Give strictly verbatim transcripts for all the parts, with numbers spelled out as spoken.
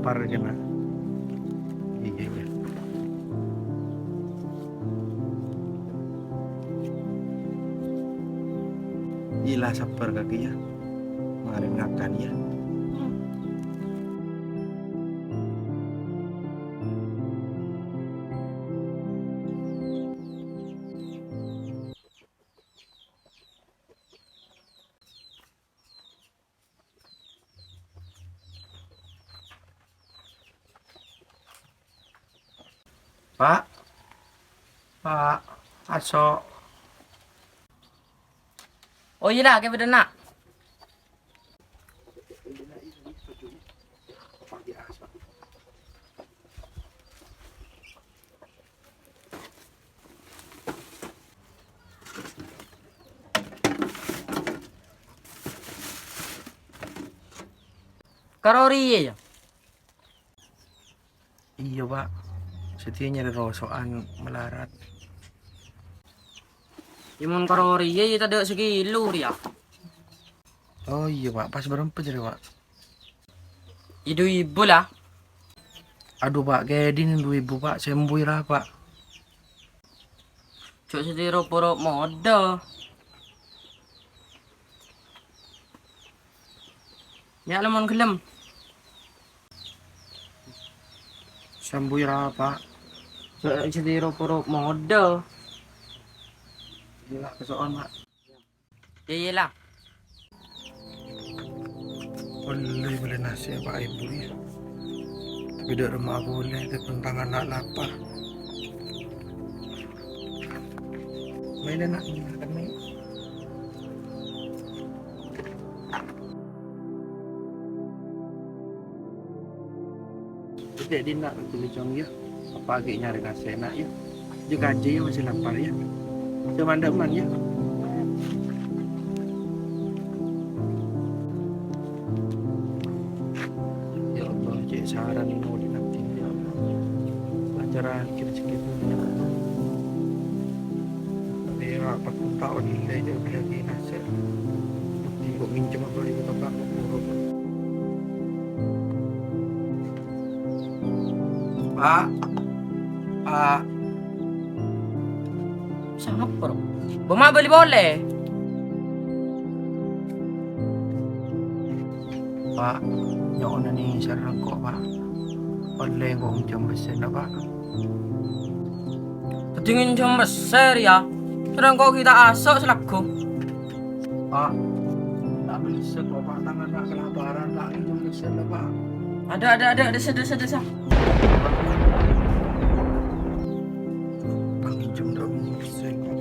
Lapar kèna. Iyâ, iyâ. Iyâ la, sabbhâr kakè, yâ. Marèn ngakan, yâ. Pa', Pa', aso'. Oh iyâ la, kakè bâdâ, Na'. Karo rèya, yâ? Iyâ, Pa'. Satèya nyarè roso'an malarat. Yâ, mon karo rèya, yâ, tadâ' sakilo rèya. Oh, iyâ, Pa'. Pas bârâmpa jârèya, Pa'? Yâ, du èbu la. Adu, Pa', kèdhing du èbu, Pa'. Sèmbu ra, Pa'. Jhâ' satèya ro-poro modâ. Yâ, la mon ghellem. Sèmbu ra, Pa'. Jhâ' satèya ro-poro modâ. Iyâ la, kaso'on, Pa'. Iyâ, iyâ la. Ollè bâli nasè', Pa', èbu, yâ. Tapè dâ' remma polè, tepon tangan na' lapar. Maèn, Na', makan, maèn. Cè' dinna' ghulâ, Cong, yâ. Apa ghi' nyarè nasè', Na', yâ. Jâ-kajâ, yâ, masih lapar, yâ. Jâ mandâ' man, yâ. Ya Allah, cè' sarana ngodâ abdhina, ya Allah. Lancaraghi rejhekkèna, ya Allah. Rèya, Pa', ta' ollè, jâ' bâghi nasè'. Engko' ngènjhâm apa rèya, Pa'? Pa'. Pa'. Sapa, ro? Bâ' ma' bâli polè? Pa', nyo'ona nèsèr engko', Pa'. Ollè engko' ngènjhâm bessèna, Pa'. Dhâddhi ngènjhâm bessè, yâ? Terros engko' ghi' ta' aso' salagghu. Pa', ta' bisa, Pa', tanganna kalaparan, ta' ngènjhâm bessè la, Pa'. Adâ', adâ', adâ', dissa, dissa, dissa. Pa', ngènjhâm dâ' bessè, Pa'.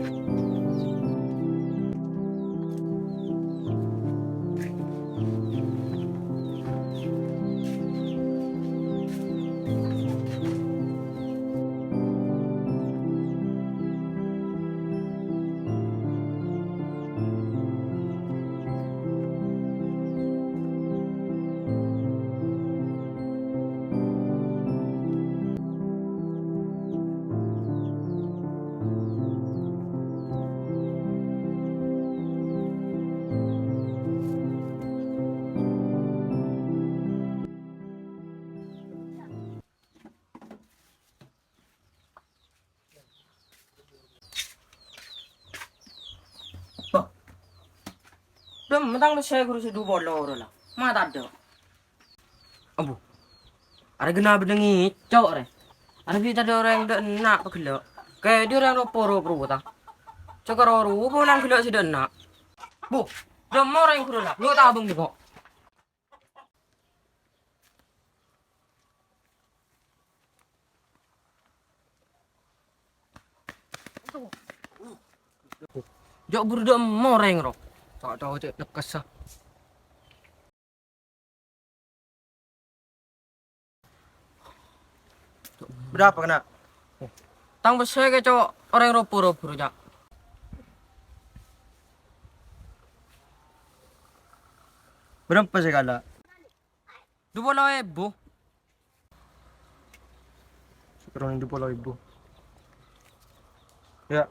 Bâh. Dhâ' emma tang pèssè ghuru sè du polo ro la. Ma' tadâ'. Ambu. Arè ghânna bâdâ ngèco' rè. Arè bi' tadâ' orèng dâ' enna' pagellâ'. Kèdhi orèng ro-poro ro ta. Cokor ro-poro polana gellâ' sè dâ' enna'. Bu, dhâ' emma orèng ghuru la. Lu ta' abâng bengko. Jhâ' buru dâ' emma orèng ro. Cocok cè' tekkessa. Berapa kena? Tang pèssè kèco' orèng ro-poro buru, Cak. Berapa sekala? Dua puluh ribu. Sekurang dua puluh ribu. Ya.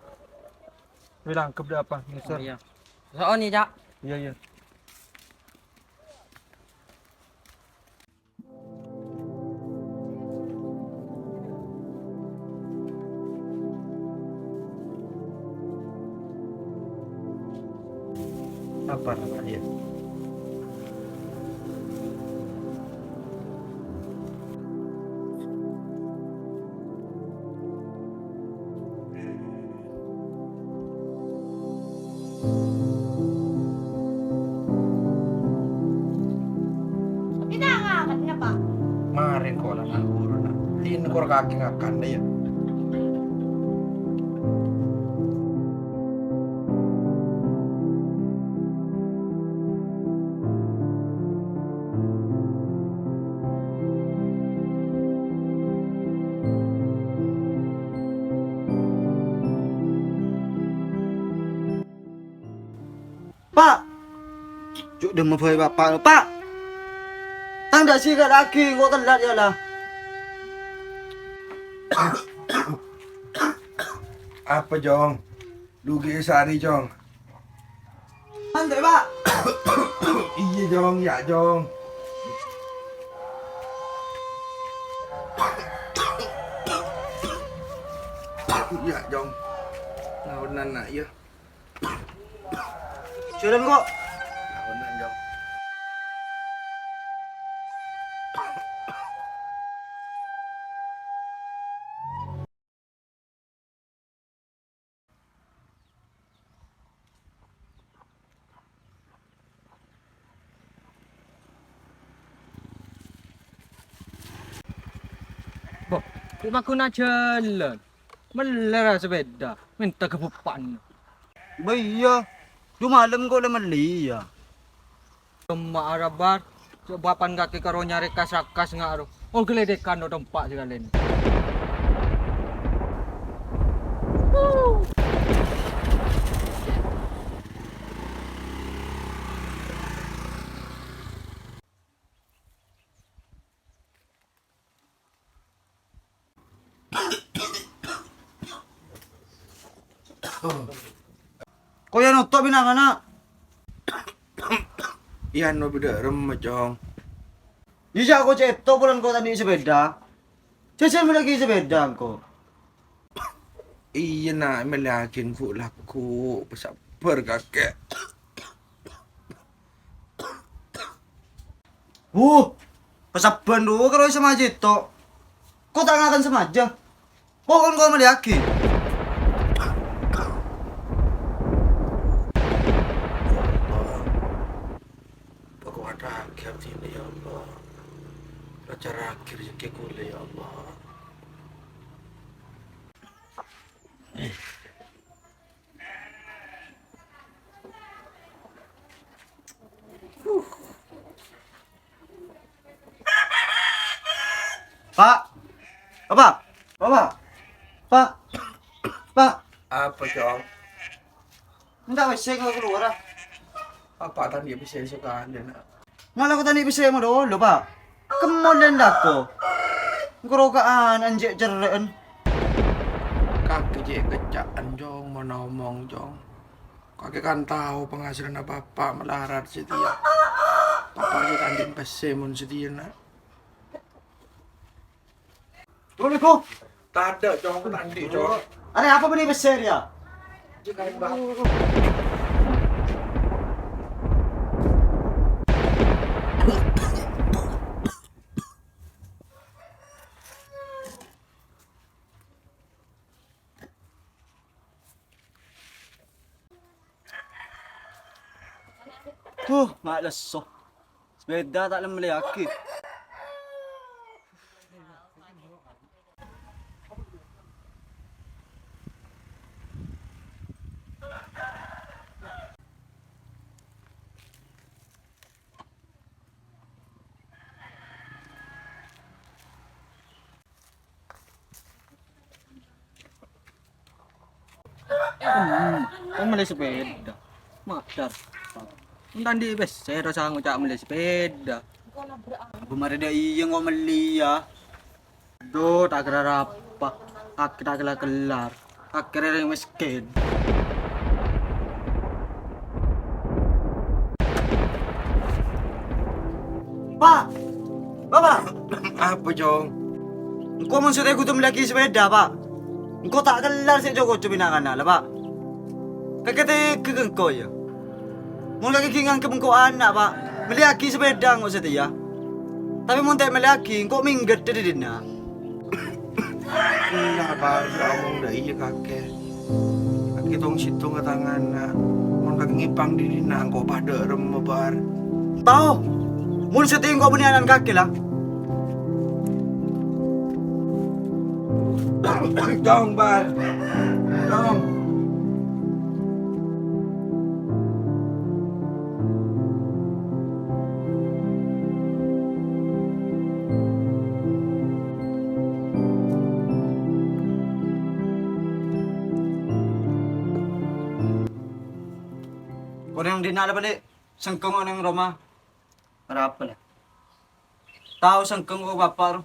Bilang ke berapa, Mister? Oh, iya. Soalnya, Cak. Iya, iya. Lapar, iyâ. Kita ngakan apa? Marèn kola nahur na. Din kor kakè ngakan, iyâ. Pa'! Jhâ' dhimma bhâi, Pa', Pa', Pa'! Tang dâ' sè èkadhâ'aghi, engko' tellat, yâ, la. Apa, Jong? Duggi' sarè, Jong. Santai, Pa'. Iyâ, Jong, yâ, Jong. Iyâ, Jong. Ngaonan, na', iyâ. Jhâlân, ko'. Ngaonan, Jong. Bo, bâ' maguna jhâlân. Mellè ra sepèda, mènta ka bapa'na. Bâ iyâ, du malem ko' la mellè, yâ. Emma arabar, jhâ' bapa'na kakè karo nyarè kas-rakas nga' ro. Oh, geledekan no tempa' sakalèna. Ko' yâ noto' binangana. Iyâ, no bâdâ remma, Cong. Iyâ, ko' cèto polana ko' ta' andi' sepèda. Jhâjhân mellèaghi sepèda engko'. Iyâ, na', mellèaghi engko' lagghu', pasabbhâr kakè. Wuh, pasabbhân rowa karo sè majâ to'. Ko' ta' ngakan sè majâ. Pokon ko' mellèaghi. Ya Allah, pakowadhâghi abdhina, ya Allah. Lancarraghi rejhekkè kaulâ, ya Allah. Pa'. Apa? Apa? Pa'. Pa'. Apa, Cong? Enggak, wes, saya nggak keluar, ah. Apa tadi bisa suka anda, nak? Malah ko' ta' andi' pèssè malolo, Pa'. Kemmon lendako. Engko' rokaan anjè' cerre'en. Kakè cè' kecca'an, Cong, mon omong, Cong. Kakè kan tao penghasilanna Bapa' malarat satèya. Bapa' cè' ta' andi' pèssè mon satèya, na'. Assalamualaikum. Tadâ', Cong, ta' andi', Cong. Arè apa bânnè pèssè rèya? Duh, ma' lesso. Sepèda ta' lem-mellèyaghi. Hmm, ko' mellè sepèda. Madar. Mon ta' andi' pèssè, rosa ngoca' mellè sepèda. Bâ marè dâ' iyâ engko' mellè, yâ. Dhu, ta' kèra rapa. Kakè ta' kèla-kellar. Kakè rèng mèskèn. Pa'! Bapa'! Apa, Cong? Engko' mon satèya kodhu mellèyaghi sepèda, Pa'. Engko' ta' kellar sè co-ngoco binangana, la, Pa'. Kakè tegghâ ka engko', yâ. Mon kakè ghi' nganggep engko' ana', Pa', mellèyaghi sepèda engko' satèya. Tapè mon ta' mellèyaghi, engko' mèngghât dâri dinna'. Ella, Pa', sè omong dâ' iyâ kakè. Kakè tong-sèttonga tang ana'. Mon kakè ngèpang dâri dinna', engko' padâ remma, Bar. Tao, mon satèya engko' bânnè ana'na kakè, la. Dong, Bar. Dong. Orèng dinna' la bâli', sengkong orèng roma. Arapa, la? Tao sengkong ko' bapa' ro.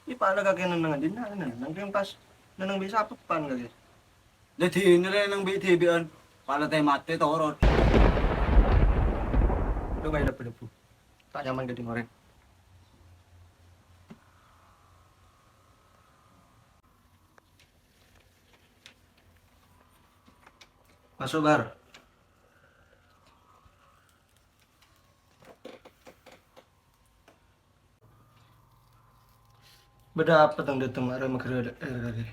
Iyâ, pala kakè nennengnga dinna', nenneng kèng pas nenneng bi' sapèppan kakè. Dhâddhi nèrè neng bi'-dhibi'ân, pala tè-matè torot. Lo, ghâ' lebbu-lebbu. Ta' nyaman dhâddhi orèng. Maso', Bar. Bâdâ apa tang dâteng mara maghârâ-ghârâ kakè?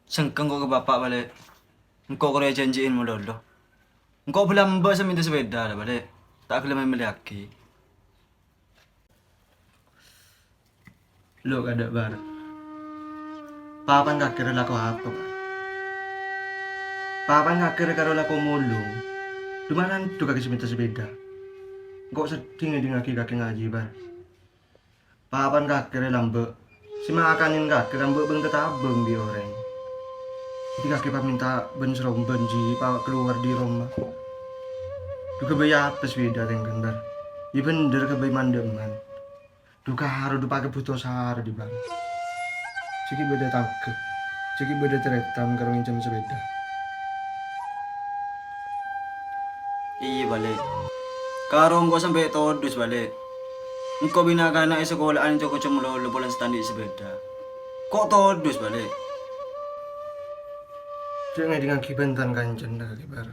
Sengkong ko' ka bapa' bâli'. Engko' korè èjhânjhiin malolo. Engko' bâlâmbâ sè mènta sepèda la bâli'. Ta' ghellem èmellèyaghi. Lo, kadâ', Bar. Papan kakè rè lako apa, Bar? Papan kakè rè karo lako molong. Dhumma nandu kakè sè mènta sepèda. Engko' seddhi ngèdingngaghi kakè ngajhi, Bar. Papan kakè rè lambâ'. Sè makanè kakè lambâ' bâng-tatabâng bi' orèng. Dhâddhi kakè pamènta bân-srombân jiyâ pa-, kalowar dâri roma. Dhu ghâbây apa sepèda tèngkèn, Bar? Iyâ bhender ghâbây man-dhâ'emman. Dhu karo dhu pakè bhuto sara, Bar. Jhâ' ghi' bâdâ tangghâ, jhâ' ghi' bâdâ tarètan karo ngènjhâm sepèda. Iyâ, bâli'. Karo engko' sampè' todus, bâli'. Engko' bi' na'-kana' è sakola'an co-ngoco malolo polana sè ta' andi' sepèda. Ko' todus, bâli'. Jhâ' ngèdingngaghi bhânten kancana, Bar.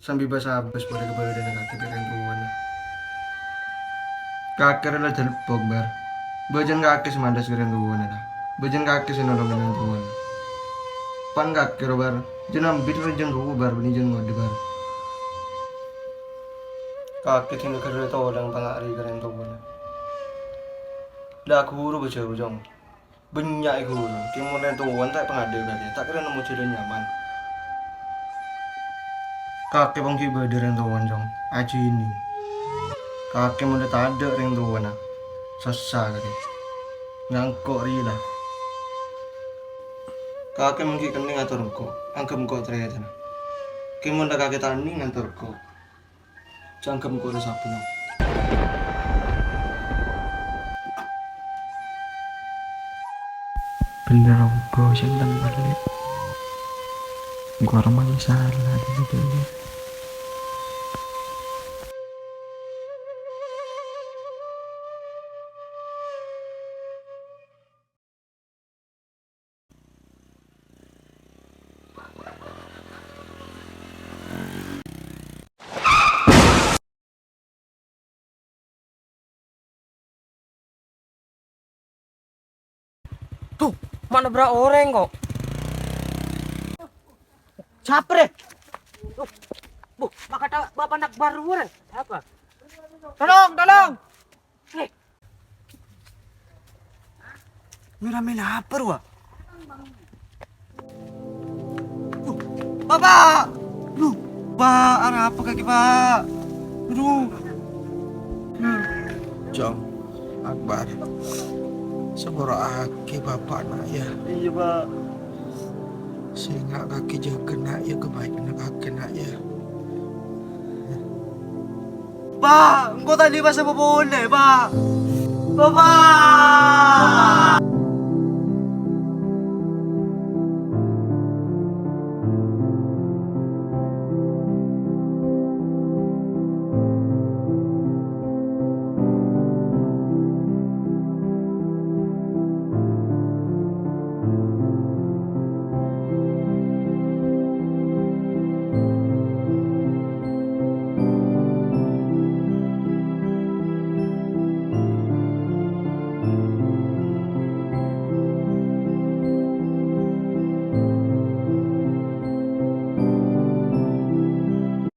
Sambi bâs-abâs polè ka bâdâna kakè bi' rèng towana. Kakè rè la jhâlbhâk, Bar. Bâjâng kakè sè mandhâs ka rèng towana, la. Bâjâng kakè sè nolongè rèng towana. Pan kakè ro, Bar. Jhân ambit rè jhân rowa, Bar, bânnè jhân ngodâ, Bar. Kakè dhina ghârâ tolèng pangari ka rèng towana. La ghuru bâjâ, Jong. Bânnya' è ghuru, kèng mon rèng towana ta' èpangadâ' kakè, ta' kèra nemmo jhâlân nyaman. Kakè pon ghi' bâdâ rèng towana, Jong, ajhâni. Kakè mon la tadâ' rèng towana, sossa kakè. Ngangko' rèya la. Kakè mon ghi' kennèng ator engko', angghep engko' tarètanna. Kèng mon la kakè ta' ennèng ator engko'. Cangkem kore sabuna. Bender ongghu sènten bâli'. Engko' aromanya sala dulu. Tuh, mana bra orèng kok? Sapa, Rè? Tuh, bu, maka ta-, bapak anak baru, Rè. Apa? Tolong, tolong! Eh, Mè-ramè lapar, wa. Duh, Bapak! Duh, Pak, arapa kakè, Pak? Aduh. Jong, Akbar. Sabhârâ'aghi Bapa'na, yâ. Iyâ, Pak. Sènga' kakè jâgâ, na', yâ, kabâjâna kakè, na', yâ. Pa', engko' ta' lèbât sapa polè, Pa'. Bapak!